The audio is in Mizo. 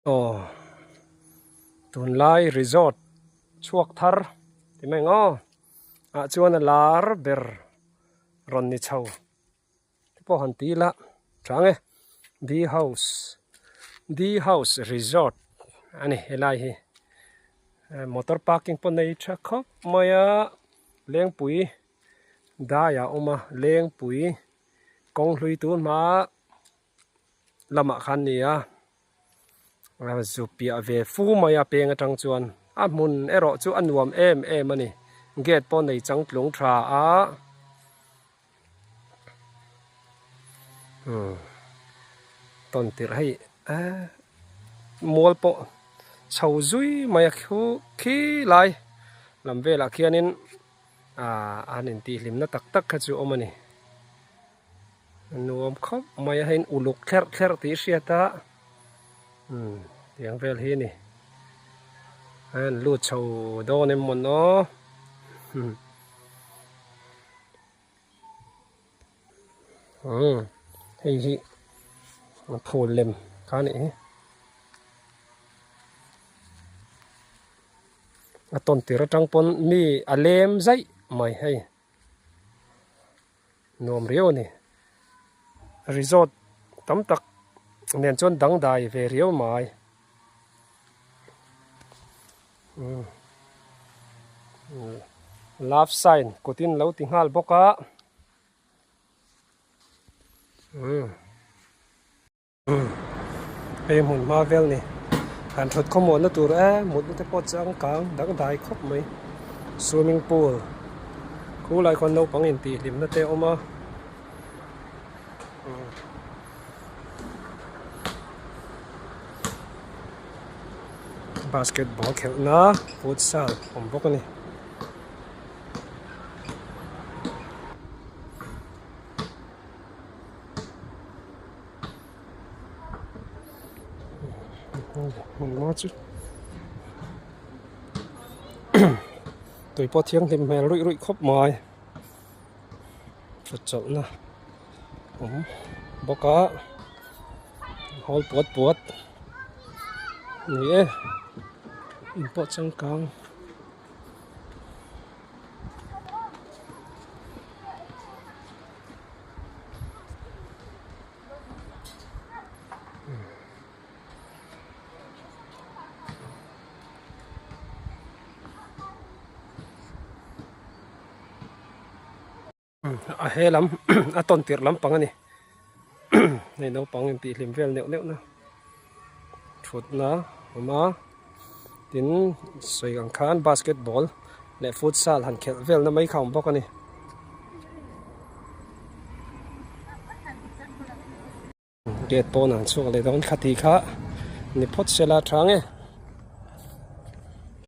Aw tunlai resort chhuak thar ti mai ang aw ah chuan a lar ber rawn ni chho te pawh han ti ila chang e D house D house resort a ni helai hi motor parking pawh nei tha khawp mai a lengpui dai ah a awm a lengpui kawng hlui tun hma lamah khan ni a zu piah ve fu mai a peng atang chuan a hmun erawh chu a nuam em em a ni gate pawh nei chang tlung tha a umm tawn tirh hei eee mual pawh chho zui mai a khu khi lai lam velah khianin aaa an intihhlimna tak tak kha chu a awm a ni. Nuam khawp mai a heiin uluk thlerh thlerh tih hriat a umm tiang vel hi a ni a an lut chho dawn em mawn aw umm hei hi phul lem kha a nih hi a tawn tir atang pawn mi a lem zaih mai hei. Nuam riau a ni. Resort tam tak nen chuan dangdai ve riau mai. Umm love sign kut in lo ti nghal bawk a. Umm. Hei hmun hma vel ni han thut khawmuahna tur e mutna te pawh changkang dangdai khawp mai swimming pool khulai khawn naupang intihhlimna te a awm a basketball khelhna futsal awm bawk a ni. Tui pawh thianghlim hmel ruih ruih khawp mai thut chawlhna awm bawk a hawl puat puat ni e in pawh changkang. A he lam a tawn tirh lampang a ni hei naupang intihhlim vel neuh neuh na thutna a awm a tin sawi ang khan basketball leh futsal han khelh velna mai kha a awm bawk a ni. Gate pawn an chhuak leh dawn kha tih kha ni phawt se la tha nge.